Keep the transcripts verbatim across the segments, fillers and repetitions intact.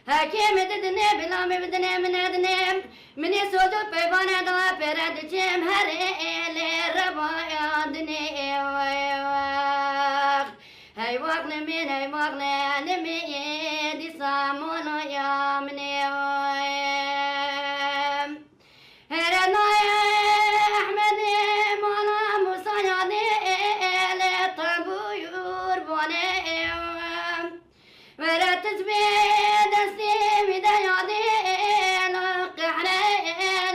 Hekê min didinê, bila min bidinê, min nedinê. Min ê soz û peybane da pêre diçim, herê lê rebaya dinê. Hey wax li min, hey wax li min, dîsa manoya min ê. Here nayê Ehmedê, mala Musaya dê, lê tebûyûr bonê. Were tizbê destê wî de yadê, lo qehre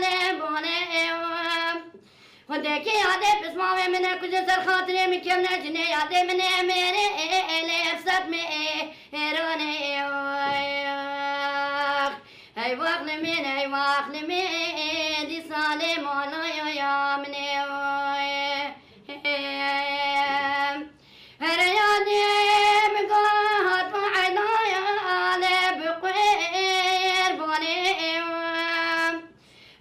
lê bonê. Xwedê kê yadê pismamê min e, ku ji ser xatirê min kevne jinê yadê min ê mêrê lê efsat me ê hêranê. Hey wax li min, hey wax li min, dîsa lê manoya min ê. Here yadê min got hat eynaya lê bi qurbanê.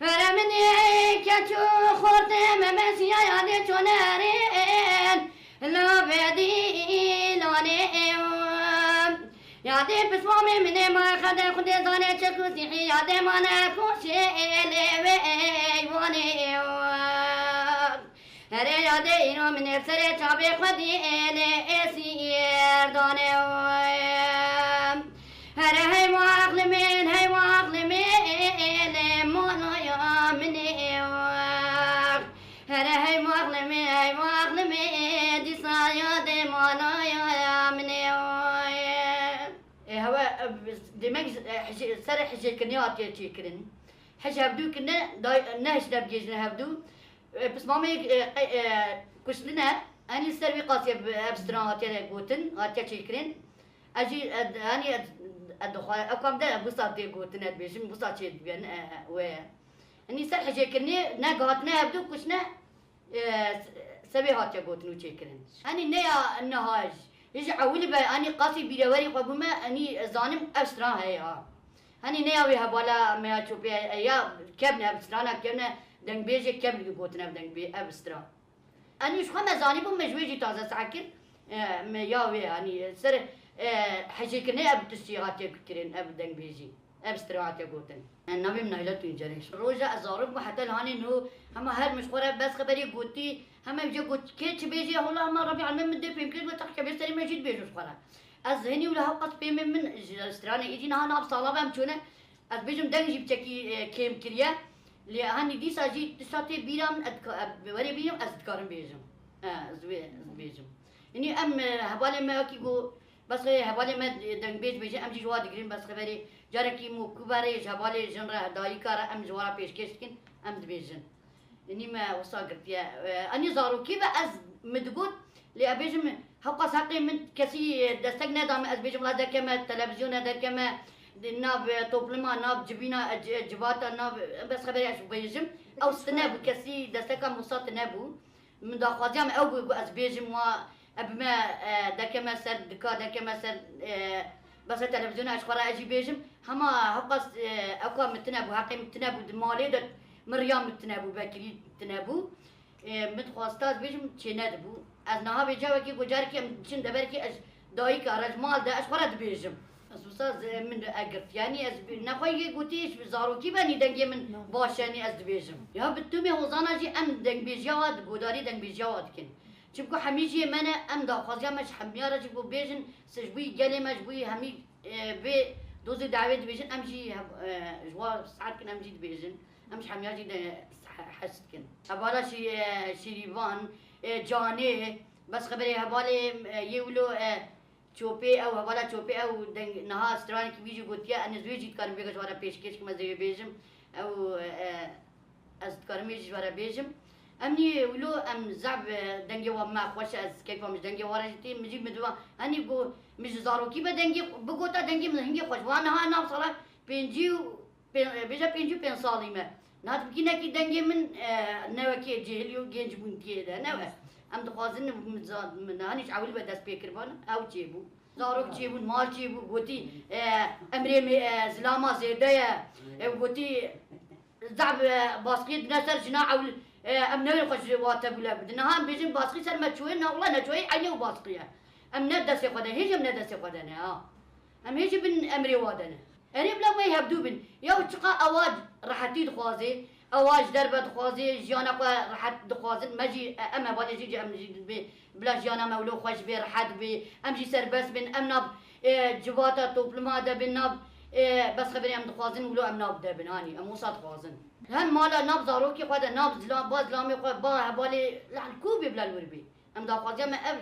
Here min ê keç û xortê me mesiya yadê çûne herên, la vedîlanê. Yadê pismamê min ê ma xede xudê zane çek û sîhî yadê mane koşê lê wê eywanê. Here yadê îro min ê serê çavê xwedî êlê êsî êrdane. Here hey wax li min, hey wax li min, êlê manoya min ê. Here hey wax li min, hey wax li min, dîsa yadê manoya min ê. Ê, hewe, e, demek, e, hije-, serê hijêkirinê hatiye çêkirin. Hij hevdû kirine, day-, ne hij nebigêjine hevdû. E, pismamê, e, qe-, e, kuştine, enî ser wî qasî ev, ev stran hatiye gotin, hatiye çêkirin. Ez jî, e, enî, e, e, dixwe-, ew kam de wisa tê gotin, ez dibêjim, wisa çê dibin, e, e, wê ye. Enî ser hijêkirinê, ne gihatine hevdû kuştine, e, se-, sevê hatiye gotin û çêkirin. Enî ne ya niha jî, ji ewilî be, enî qasî bîrewerî xwe bûme, enî zanim ev stran heye ha. Henî ne ya wê hevala me ya çopê, e, ya kevne ev strana, kevne dengbêjê, kevn gotin ev dengbê-, ev stran. Enî ji xwe me zanîbû, me ji wê jî taze seh kir. E, me ya wê, enî ser, e, hejêkirinê ev tiştî hatiye kirin, ev dengbêjî, ev stran hatiye gotin. E, navê min Nayla Tuncerê. Roja ez zarok bû heta li hanê niho hema her min ji xwe re bes xeberê gotî, hema vêca got, kê çi bêjê, hula hema Rebî Elmê min dê pêm kir, got, teqkebê serê me jî dibêjim ji xwe re. Ez hinî wila hewqas pêmê min ji stranê êdî niha nav sala ve em çûne. Ez bêjim deng jî biçekî, e, kêm kiriye. Lê hanî dîsa jî tişta tê bîra min, ez dika-, ez werê bînim, ez dikarim bêjim. E, ez wê, ez bêjim. Hinî em, e, hevalê me wekî ku bes xwe hevalê me, e, dengbêj bêje, em jî ji wa digirin bes xeberê. Carekî mûkûberê ji hevalê jin re, dayika re em ji wa re pêşkêş dikin, em dibêjin. Nî me wisa girtiye. E, enî zarokî be ez mi digot, lê ez bêjim, hewqas heqê min kesî, e, destek neda min, ez bêjim, wela derkeme, televîzyona derkeme, di nav, e, topluma, nav civîna, e, ci-, civata, nav, e, bes xeberê ez bêjim. Ew tine bû, kesî desteka min wisa tine bû. Min daxwaziya min ew bû, ku ez bêjim wa, e, bi me, e, derkeme ser dika, derkeme ser, e, besa televîzyona, ez xwe re ez jî bêjim. Hema hewqas, e, ewka min tine bû, heqê min tine bû, di malê de min riya min tine bû, vekirî tine bû. E, min dixwasta ez bêjim, çê nedibû. Ez niha vêca wekî ku carekî em diçin deverkî ez dayika re ji mal de ez xwe re dibêjim. Ez wisa ez, e, min egirt. Yanî ez bi-, nexwe yê gotî ji zarokî benî dengê min baş e, yanî ez dibêjim. Ya bi tûmê hozana jî em dengbêjiya wa di godarî dengbêjiya wa dikin. Çimku hemî jiyê me ne, em daxwaziya me ji hemiya re jî ku bêjin, se ji bo gelê me, ji bo hemî, e, vê dozê dawê dibêjin, em jî hev-, e, ji wa saet kin em jî dibêjin. Em ji hemiya jî de he-, hes dikin. Hevala şî-, e, Şîrîvan, e, Canê, bes xeberê hevalê, e, yê wilo, e, Çopê ew, hevala Çopê ew deng, niha stranekî wî jî gotiye, ez wê jî dikarim vêga ji we re pêşkêş kim, ez ê wê bêjim. Ew, e, ez dikarim wê jî ji we re bêjim. Em nî wilo em zehf, e, dengê wa me xweş e, ez keyfa min ji dengê wa re jî tê, min jî min diva, henî ku min ji zarokî be dengê bigota, dengê min hingê xweş. Wa niha nav sala pêncî û Pê-, bêje pêncî û pênc salî me. Niha tu bikî nekî dengê min, e, ne wekî cêhilî û genc bûn tiyê de, ne we. Em dixwazin min za-, min hanî ji ewil be dest pê kiribana, ew çêbû. Zarok çêbûn, mal çêbû, gotî, e, emrê me, e, zilama zêde ye. E, gotî, zehf, e, baskiyê dine ser jina ewil, e, em newên xwe ji wa tevîle bidin. Niha em bêjin baskî ser me çûyê, ne wela neçûyê, eynî ew baskî ye. Em ne destê xwe de, hêj em ne destê xwe de ne, ha. Em hêj bin emrê wa de ne. Erê bila me hevdû bin. Ya çiqa ewa rehetî dixwazê, ewa ji derve dixwazê, jiyana xwe rehet dixwazin. Me jî, e, em hevalê jî, em jî dibê bila jiyana me wilo xweş bê, rehet bê. Em jî serbest bin. Em nav, e, civata topluma de bin, nav, e, bes xeberê em dixwazin wilo em nav de bin. Hanî, em wisa dixwazin. Hem mala nav zarokê xwe de, nav zila-, ba zilamê xwe, ba hevalê, li ku bê bila li wir bê. Em daxwaziya me ev,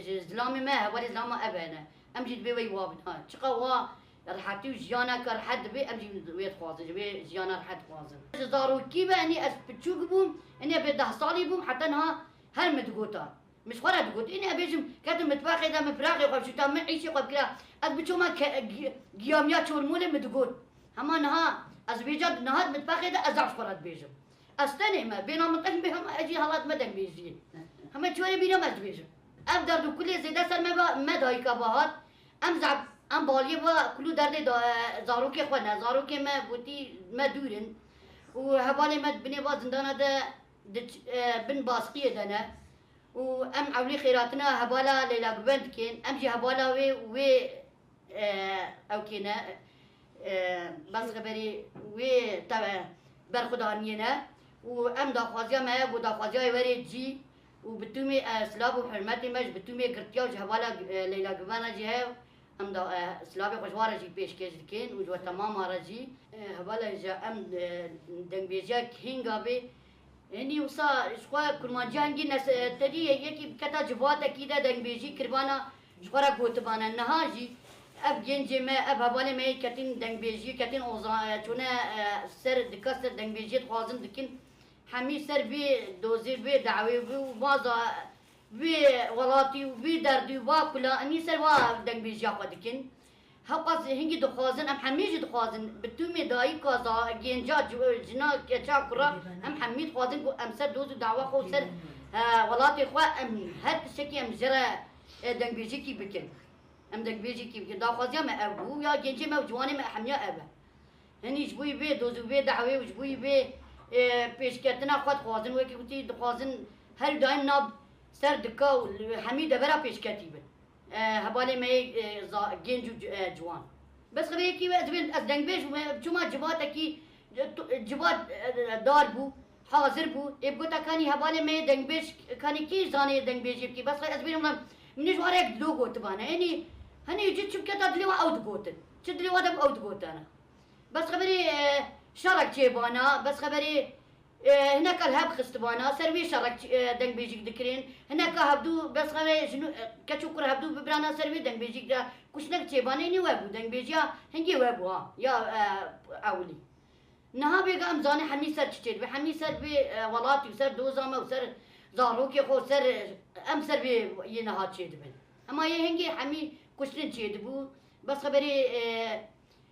ji zilamê me, hevalê zilama ev hene. Em jî dibê wey wa bin. Ha, çiqa wa rehetî û jiyaneke rehet dibê, em jî wê dixwazin, ji wê jiyana rehet dixwazin. Ji zarokî ve, enê ez piçûk bûm, enê bê deh salî bûm, heta niha her min digota. Min ji xwe re digot. Enê ez bêjim, ketim mitbexê de, min firaxê xwe şûta, min îşê xwe bikira. Ez biçûma ke-, gi-, giyamiya çolmolê min digot. Hema niha, ez vêca niha mitbexê de ez zaf ji xwe re dibêjim. Ez tenê me, bêna min tenê bê, hema ez jî helat me dengbêjiyê. Hema çi were bîra me ez dibêjim. Ev derd û kulê zêde ser me va, me dayika va hat. Em zaf, em baliyê va kul û derdê da, zarokê xwe ne. Zarokê me gotî me dûr in. Û hevalê me binê va zindana de di ç-, e, bin baskiyê de ne. Û em ewlî xêratina hevala Leyla Guven dikên. Em jî hevala wê, wê e, ew kêne, e, bes xeberê wê te berxwedaniyê ne û em daxwaziya me ye ku daxwaziya wê were cî û bi tûmê, e, silav û hurmetê me ji bi tûmê girtiya û ji hevala, e, Leyla Guven re jî heye. Em da, e, silavê xwe ji wan re jî pêşkêş dikin û ji we temama re jî, e, hevala ji em, e, dengbêjiya hînga bê. Hinî wisa ji xwe kurmanciya hingî nes-, tedî yekî biketa civatekî de dengbêjî kiribana ji xwe re gotibane. Niha jî ev gencê me, ev hevalê me yê ketîn dengbêjiyê, ketîn oza-, çûne, e, ser dika ser dengbêjiyê dixwazin dikin. Hemî ser vê dozê, vê dawê, vê û vaza, vê welatî û vê derdî û va kula, hemî ser va dengbêjiya xwe dikin. Hewqas hingî dixwazin, em hemî jî dixwazin, bi tûmê dayika za-, gênca, ci-, jina, keça, kura, em hemî dixwazin ku em ser doz û dawa xwe û ser, e, welatê xwe, em her tiştekî em ji re, e, dengbêjikî bikin. Em dengbêjikî bikin. Daxwaziya me ev bû, ya gêncê me û ciwanê me hemiya ev e. Hinî ji bo vê doz û vê dawê û ji bo vê, e, pêşketina xwe dixwazin, wekî gotî dixwazin her daim nav ser dika û li hemî devera pêşketî bin. E, hevalê me yê, e, za-, genc û ci-, e, ciwan. Bes xeberê yekî we, ez bên, ez dengbêj bûme, çûma civatekî, e, tu-, e, civat, e, dar bû, hazir bû. Ê bigota kanî hevalê me yê dengbêj, kanî kî zanê dengbêjî bikî? Bes xeberê ez bêjim, min ji wan re yek dilo gotibane. Enî, henî ci çi biketa dilê wan ew digotin. Çi dilê wan de ew digotane. Bes xeberê, e, şerek çêbana, bes xeberê, e, hineka li hev xistibana, ser wê şerek, e, dengbêjîk dikirin. Hineka hevdû, bes xeberê ji nû, e, keç û kur hevdû bibirana ser wê dengbêjîk de kuşnek çêbana, nî we bû, dengbêjiya hingê we bû, ha, ya, e, ewilî. Niha bêga em zanê hemî ser çi çêdibe, hemî ser vê, e, welatî û ser doza me û ser zarokê xwe, ser, e, em ser vê yê niha çêdibin. Hema yê hingê hemî kuştin çêdibû, bes xeberê, e,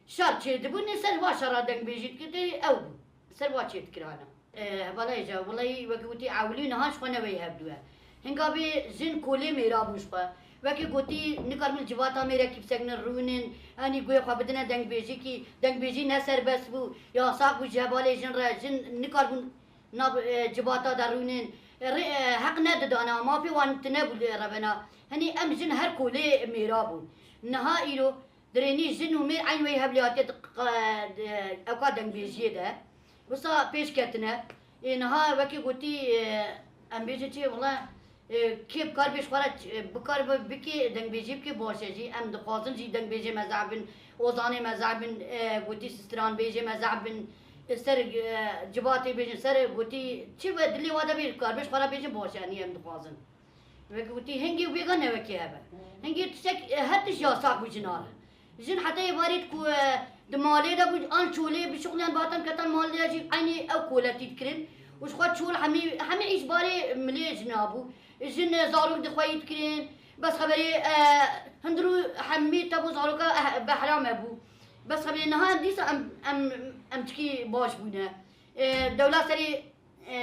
şer çêdibû, nê ser va şera dengbêjî dikir, tê ew bû. Ser va çêdikirana. E, hevala hêja, welayi wekî gotî ewilî niha ji xwe ne weyî hevdû e. Hinga bê jin kolê mêra bûn ji xwe. Wekî gotî, nikaribin civata mêrekî bisekinin, rûnin, enî guhê xwe bidine dengbêjikî, dengbêjî ne serbest bû, yasak bû ji hevalê jin re, jin nikaribûn nav, e, civata de rûnin. E, rê-, e, heq nedidana, mafê wan tine bû li revena. Hinî em jin her kolê mêra bûn. Niha îro Dirênî jin û mêr eyn weyî hevliyatiyê di q-, di ewka dengbêjiyê de wisa pêş ketine. Ê niha wekî gotî, e, em bêjin çi, wela, e, kê bikar bê ji xwe re ç-, e, bikar bi-, bikê dengbêjî bikê baş e jî. Em dixwazin jî dengbêjê me zehf bin, ozanê me zehf bin, e, gotî stranbêjê me zehf bin, e, ser, e, civatê bêjin, ser gotî çi ve dilê wa de bê kar bê ji xwe re bêjin baş e, enî em dixwazin. Wek gotî, hingê û bêga ne wekî hev e. Hingê tiştek, e, her tişt yasak bû jina re. Jin heta êvarê ku, e, di malê de bû, an çolê bişuxliyan, batan ketan malê de jî eynî ew koletî dikirin. Û ji xwe çol hemî, hemî îş barê milê jina bû. Jin, e, zarok di xweyî dikirin. Bes xeberê, e, hundir û hemî tevû zaroka, eh, behra me bû. Bes xeberê niha dîsa em, em, em çikî baş bûne. E, dewla serê e,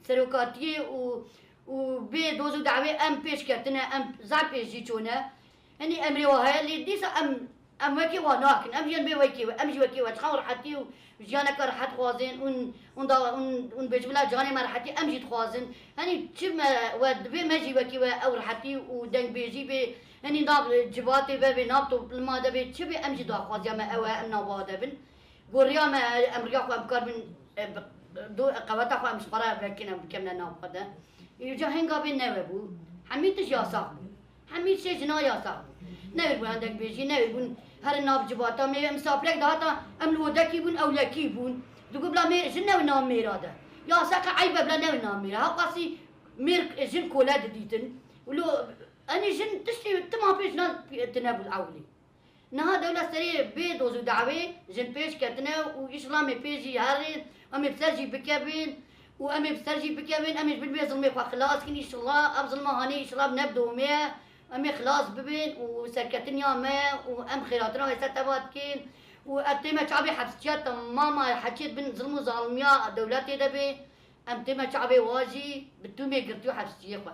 serokatiyê û, û bê doz û dawê em pêş ketine, em zaf pêş jî çûne. Hinî emrê wa heye, lê dîsa em, em wekî wa nakin. Em jî em bê wekî we, em jî wekî we. Çiqa rehetî û jiyaneke rehet xwazên û, û da, û, û bêjim la canê me rehetî em jî dixwazin. Hinî çi me, we divê me jî wekî we ew rehetî û dengbêjî bê, Hinî nav civatê ve bê, nav topluma de bê, çi bê, em jî daxwaziya me ew e, em nava de bin. Goriya me, em riya xwe em bikarbin, e, bi, do, qeweta xwe em ji xwe re vekine bikevine nav xwe de. Îca hinga bê newebû. Hemî tişt yasax bû. Hemî tiştê jina yasax bû. Newêr bûn endek bêjî, newêr bûn herin nav civata me. Misafirek dihata, em li odekî bûn, ewlekî bûn. Digot bila mêr, jin newin nav mêra de. Ya seke eyb e bila newin nav mêra. Hewqasî mêr, jin kole didîtin. Û lo, enî jin tiştê tima pê jina tine bû ewlî. Niha dewlet serê bê doz û dawê jin pêş ketine û înşallah em ê pê jî herîn, em ê bi ser jî bikevin û em ê bi ser jî bikevin, em ê ji bin vê zilmê xwe xilas kin înşallah. Ev zilma hanê înşallah ne bi domê ye, em ê xilas bibin û serketiniya me û em xêratina wê ser teva dikin û ev tême çavê hepsçiya temama heçê bin zilm û zalimiya dewletê de bê. Em tême çavê wa jî bi tûmê girtî û hepsçiyê xwe.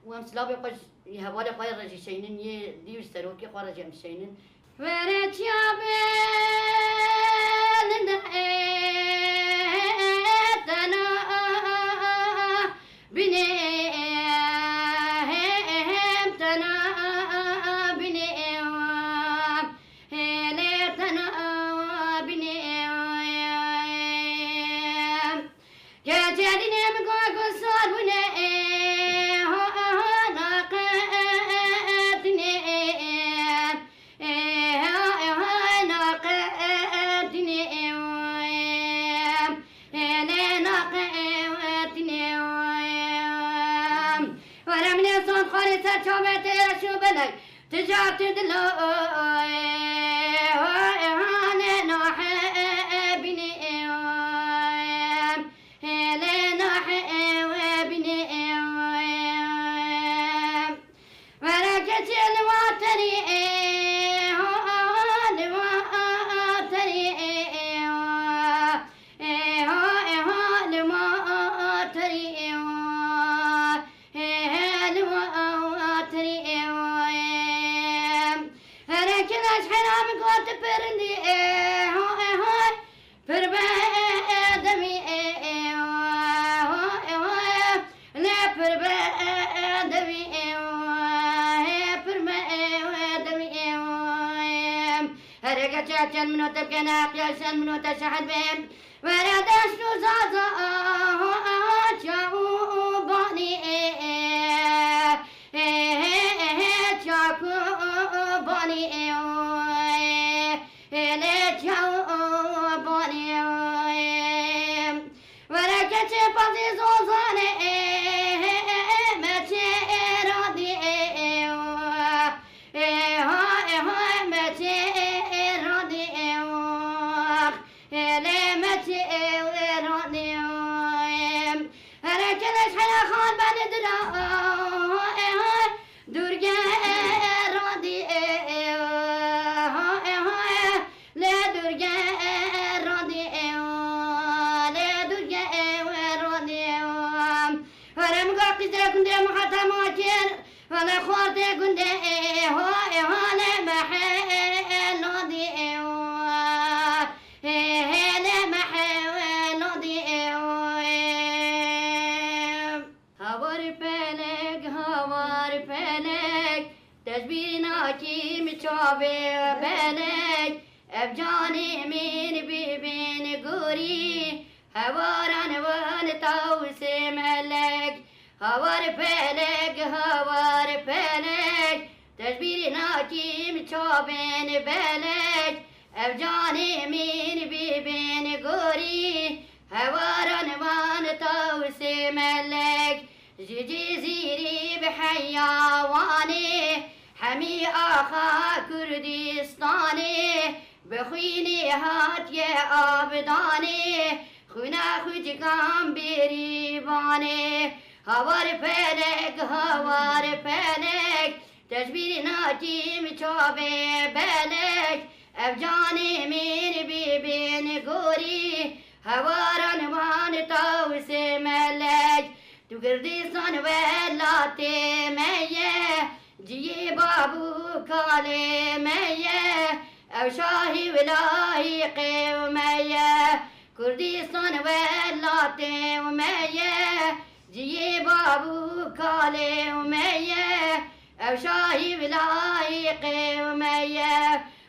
Û em silavê xwe ji hevalê xwe yê Rejî Şeynin yê dî û ji serokê xwe re jî em şeynin. Were çavê li dehê tena binê hem tena binê hêlê tena binê. Keçê dînê min ku ku sor bûne, ho, ho, naqetine, ho, ho, naqetine, ne naqetine. Were min ê sand xwarê ser çavê tê reş û belek. Tija tu dilo, ho, ho, ne nahebine. Hêlê nahê ew e binê ew e. Were keçê li wa terî e, ho, ho, li wa terî e, ho, e, ho, e, ho, li wa terî e, ho, e, he, li wa terî e, ho, e. Here keleş hera min got pirindî e, ho, e, ho. Pir be, e, e, demî, e, e, ho, e, ho, e, lê pir be, e, e, demî, e, ho, e, pir be, e, e, demî, e, ho, e. Here geçe çend minote bikene, qiya çend minote şehid be. Were deşt û zaza, ho, e, ho, çaw û banî, e, e, e, he, e, he, çak û banî, e, ho, e. Hêlê çaw û banê, were keçê pazî zozanê, meçê radî, ha, ha, meçê radî, hêlê meçê radî. Here keleş hera xan beni dira, Durge radî, ha, ha, lê durge radî, lê durge radî. Were min got qîzê gundê min heta ma kir, wele xwartê gundê, ho, ho, lê mehe lodî, he, he, lê mehe lodî. Hawar pelek, hawar pelek, te ji bîr nakîm çavê belek, ev canê min bibin gorî, hewaran wan taw sê melek. Hawar pelek, hawar pelek, te ji bîr nakîm çavên belek, ev canê min bibin gorî, hewaran wan taw sê melek. Ji Cizîrî bi heya Wanê, hemî axa Kurdistanê, bi xwînê hatiye abdanê, xwîna xwicikan bêrîvanê. Hawar pelek, hawar pelek, te ji bîr nakîm çavê belek, ev canê min bibin gorî, hewaran wan taw sê melek. Tu Kurdistan welatê me ye, ciyê bab û kalê me ye, ew şahî û lahîqê me ye. Kurdistan welatê me ye, ciyê bab û kalê me ye, Ew şahî û layiqê me ye.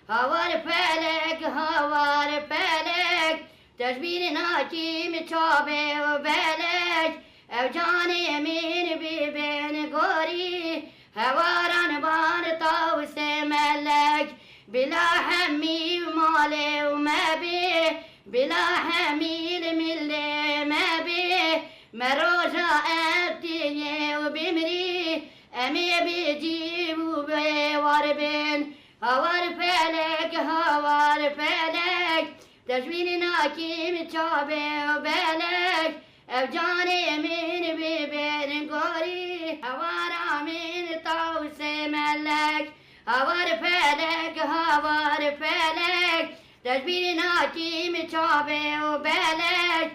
Hawar felek, hawar felek, te ji bîr nakîm çavê û belek. Ew canê min bibin gorî, hewaran ban tawsê melek. Bila hemî malê û me bê, bila hemî li milê me bê. Me roja ev tiyê û bimrî, em ê bi cî û bi war bin. Hawar felek, hawar felek, te ji bîr nakîm çavê û belek. Ew canê min bibin gorî, hawara min tawsê melek. Hawar felek, hawar felek, te ji bîr nakîm çavê û belek.